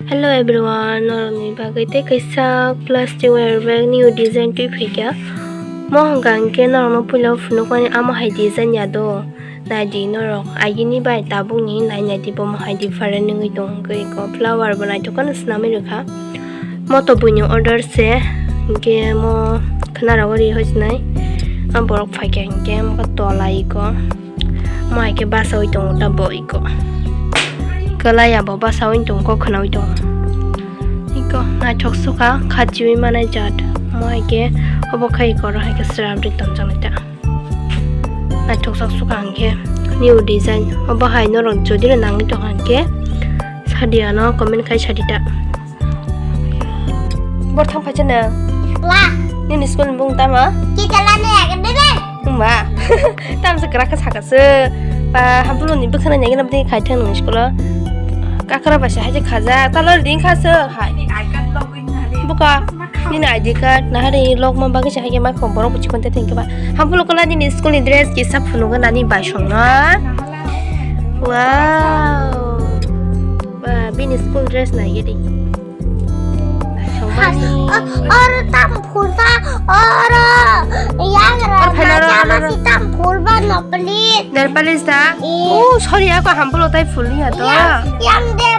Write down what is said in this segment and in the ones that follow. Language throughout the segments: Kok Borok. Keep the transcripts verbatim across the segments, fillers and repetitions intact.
Hello everyone, norokni bagwi tei kaisa plastic wire bag new design twi phaikha. Mo hwnkha hwnkhe norokno puila phunukmani amo hai design ya do. Naidi norok, agini bai tabukni nai naidi bomo hai different wngwi tong hwnkhe iko flower bo naithok kheno swnamwi rwkha. Mo to buini order se, hwnkhe mo khwnarogwi ri hojnai. A borok phaikha hwnkhe mo tola iko. Mo hai khe basawi tongo ta bo iko. Kwlai abo basawi tongo, kok khwnawi tongo. Iko naithok sukha khachiwi manai jat. Mo hai khe obo khai iko oro hai khe srabri tonjaknai ta. Naithok sak sukha hwnkhe new design. Obo hai norok jodi no nangwi tongkha hwnkhe sadi ano comment khai sadi ta. Bor thang phaisa na? Sikla. Nini school ni bung tama? Kitala ni agam bebe. Wngma. Tamsa kwrak khe saka se. Ba, hampulu ni bwkhana nyagi na bwtwi khai thang nini school o. Kakra bai se hai se khaja. Talo ring kha se. Hai. Buka. Nini I D card. Nahari log ma bagwi se hai ke ma khong borok buchi konte thengke ba. Hampulu kola nini school ni dress kisa phunuk nani bai song na. Wow. Ba, bini school dress nai gedi. Oro tam phulsa, oro yagra. Or phaila oro, masi oro. Tam phulba no, please. Nail polish da? Eh. Oh, sorry, ako hampolo tai phulni ya to. Yang, yang de.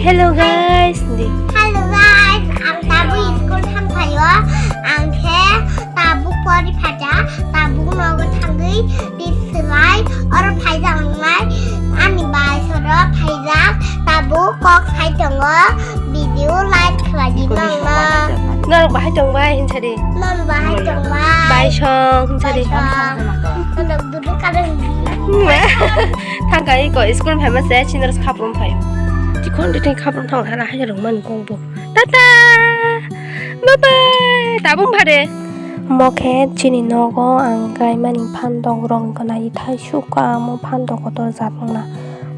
Hello, guys. Hello, guys. Ang tabuk school thang phaio. Ang khe tabuk pori phaja, tabuk nogo thangwi. Bislai, oro phaijak wngnai, ani bai soro phaijak, tabuk kok sai tongo, video like khlai di nangma. Norok bahai tong bai hinsa di. Norok bahai tong bai. Bai song hinsa di. Bai song. Norok dudu kadang di. Thangka iko school phaima se senior khaprum phai. Chikon de khaprum thang hana hai rong man kong bo. Tata. Bye bye. Tabung phade. Mo khe chini nogo ang kaimani phan dok rok gwnai thai sukha, omo phan dok kotor jat wngna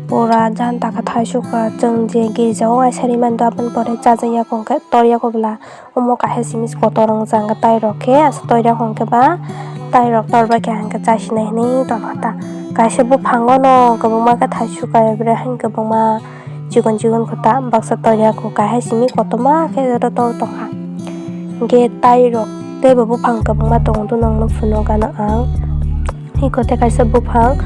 pura janta khe thai sukha. Chwng je girja o aisa rimani do aboni pore chajakya khe tor ya khe bwla omo kaisa simi kotor wngjak tai rok khe asa tor ya khe ba tai rok tor bai khe ang khe chasinai hinwi tongkha ta. Kaisa buphango no kwbangma khe thai sukha bre hai kwbangma. Chikon chikon khe ta baksa toya kho kahai simi kotorma khe oro tor tongkha. Hwnkhe tai rok teibo buphang kwbangma tongo, dono ang nukphano gana ang. Hwnkhe tei kaisa buphang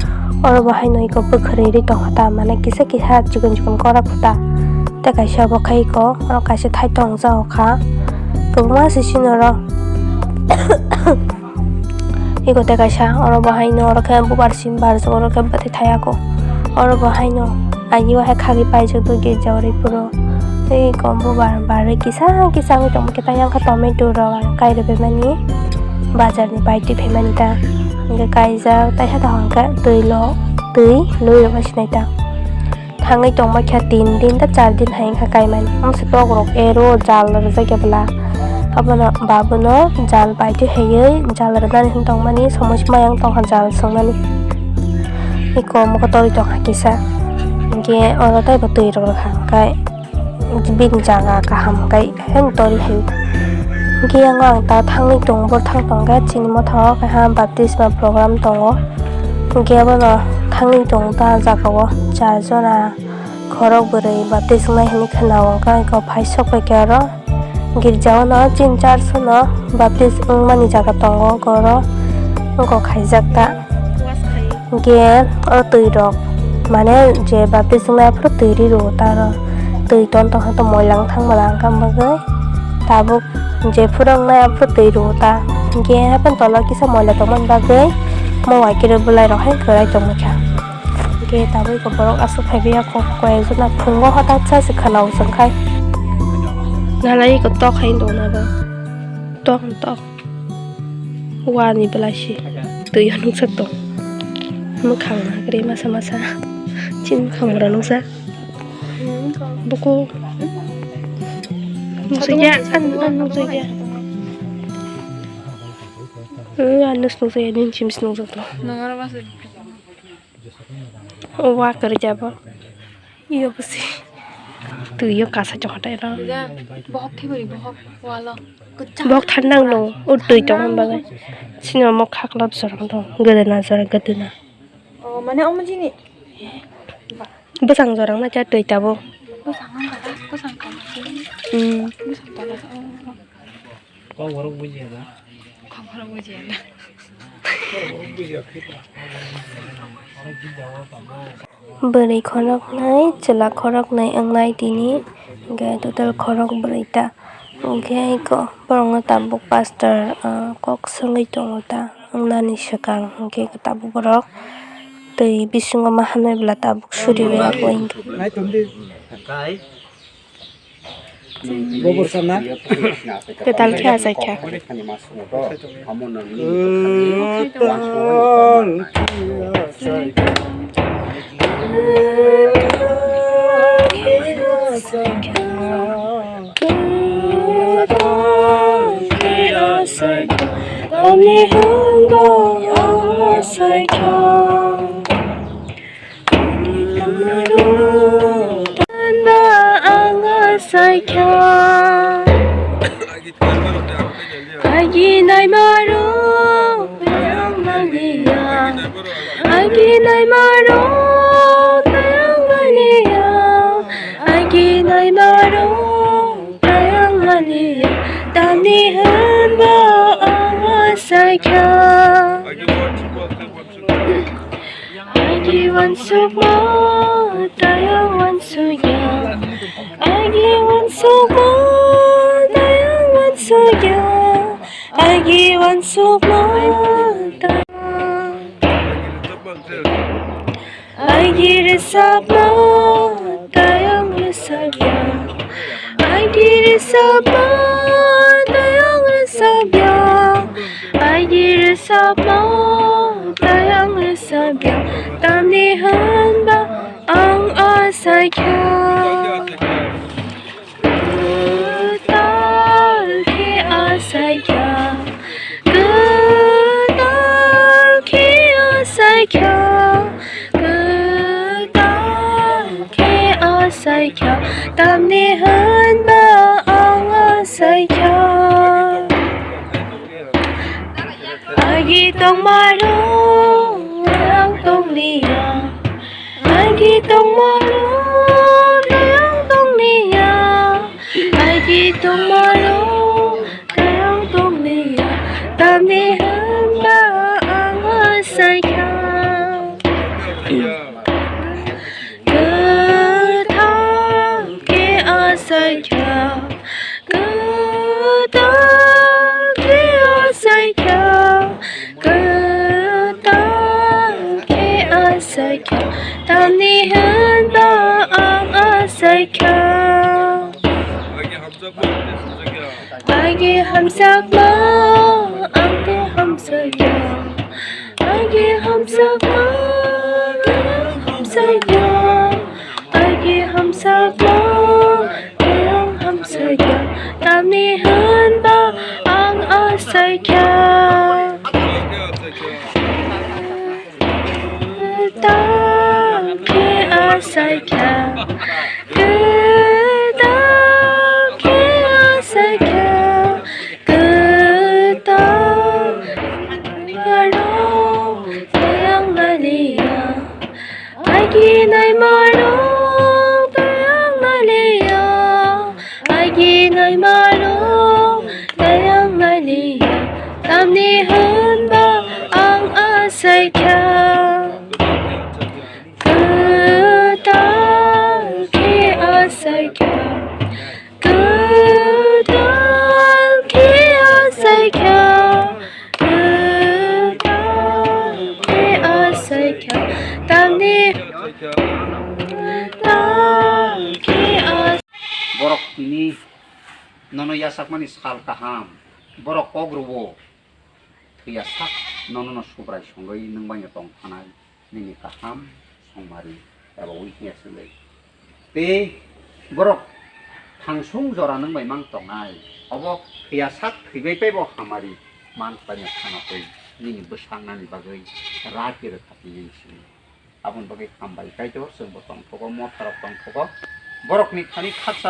oro bo haino iko bwkhwrwi ri tongkha ta, mane kisa kisa chikon chikon kora kho ta. Tei kaisa bo khe iko oro kaisa thai tongjak kha kwbangma se sini oro. Iko tei kaisa oro bo haino oro khe bubar sim barjak, oro khe bwtwi thaya kho. Oro bo haino agee o hai khagwi paijak do girja o ri phuru. Tei iko bubar barwi kisa kisa wngwi tongma khe tei yang khe tomato rok ang kai rw phaimani, bazar ni bai twi phaimani ta. Hwnkhe kaijak tei hai hwnkhe twi lo twi lwi rw sinai ta. Thangwi tongma khe tin din tei char din hai wngkha kaimani. Ang se tok rok ero jal rwjak ya bwla. Abono babono jal bai twi haiwi jal rwnani hwn tongmani somoi se mayang tongkha jal swngnani. Iko omo khe torwi tongkha kisa. Hinkhe oro teibo twi rok rwkha hwnkhe bini jaga kaham hwnkhe. Heno tori hai. Hwnkhe yango ang ta thangwi tongo, bo thang tongkhe chini motha o kaisa baptisma program tongo. Hwnkhe abono thangwi tongo ta jaga o char jona khorok bwrwi baptisma hinwi khwna o, hwnkhe phai sok bai khe oro girja o no chini church o no baptis wngmani jaga tongo, oro wngkok khaijak ta. Hwnkhe o twi rok mane je baptisma phuru twi ri rwo ta oro. Twi ton tong khe to moila wng thang bwla wng kha bagwi tabuk je phuru wngnai aphuru twi rwo ta. Hwnkhe haphang tola kisa moila tongmani bagwi mo wai khe bwlai rok hai kwrai tongwi kha. Hwnkhe tabuk borok aswk phaibai ya kho, koi ek jona phungo hota sa se khwna o chwng khai. Nalai ko tok hai tong na ba. Tok tok. Wani belai si twi o nukjak tong. Mwkhang nagri masa masa. Chini mwkhang bwrwi nukjak. Buku. Nukjakya, an, an nukjakya. Eh, an nus nukjakya, nini chimsi nukjak tong. O wa kwrwi jabo. Iyo bwsi. Twi o kasa chong hatai ro. Bohok thiburi, bohok walo. Bohok thandang no. O twi tong hwn bagwi. Sini omo khaklap jorang dong. Gwdwna jorang, gwdwna. O, mane omo jini. Bwsang jorang na cha twi tabo. Bwsang wngkha da, bwsang kama sini. Hmm. Bwsang tola o. Kok borok bujiya da? Kok borok bujiya da? Bwrwi khoroknwi, chwla khoroknwi wngnai tini, hwnkhe total khorok bwrwi ta. Hwnkhe eko borokno tabuk pastor, ah, kok swngwi tongo ta, wngnani swkang hwnkhe tabuk borok twi bisingo ma hamya bwla tabuk suriwi abo hwnkhe. Kwtal khe achaikha. Ang achaikha. Agi naima rok tayang maliya. Agi naima rok tayang maliya. Agi naima rok tayang maliya. Tamni hwnba ang achaikha. Agi uansukma tayang uansukya. Agi uansukma tayang uansukya. Agi uansukma tayang. Agi rwchapma tayang rwchapya. Agi rwchapma tayang rwchapya. Agi rwchapma tayang rwchapya. Tamni hwnba ang achaikha. Kwtal khe achaikha, kwtal khe achaikha, kwtal khe achaikha, tamni hwnba ang achaikha. Agi tongmarok ang tongliya. Agi tongmarok ang tongliya. Agi tongmarok ang tongliya. Tamni hwnba ang achaikha. Kwtal khe achaikha, kwtal khe achaikha, kwtal khe achaikha, tamni hwnba ang achaikha. Agi hamjakma ang tei hamjakya. Agi hamjakma ang hamjakya. Agi hamjakma ang hamjakya. Tamni hwnba ang achaikha. Kwtal khe achaikha, kwtal khe achaikha, kwtal aro tayang naliya. Agi naimarok tayang naliya. Agi naimarok tayang naliya. Tamni hwnba ang achaikha. Kwtal khe achaikha. Kwtal khe achaikha. Kwtal khe achaikha. Tamni kwtal khe achaikha. Borok tini nono yachakmani sal kaham. Borok kok rwo. Thwiya sak nono no Subrai songwi nwng bai no tong thanai nini kaham songmari eba witness wngwi. Tei borok thangsung jora nwng bai mang tongnai. Obo thwiya sak thwibai teibo hamari man khlaina thana twi nini bwsang nani bagwi rati rwkha twi nini simi. Aboni bagwi hambai Kaitor, chwngbo tongthogo, motharok tongthogo. Borokni thani khaksa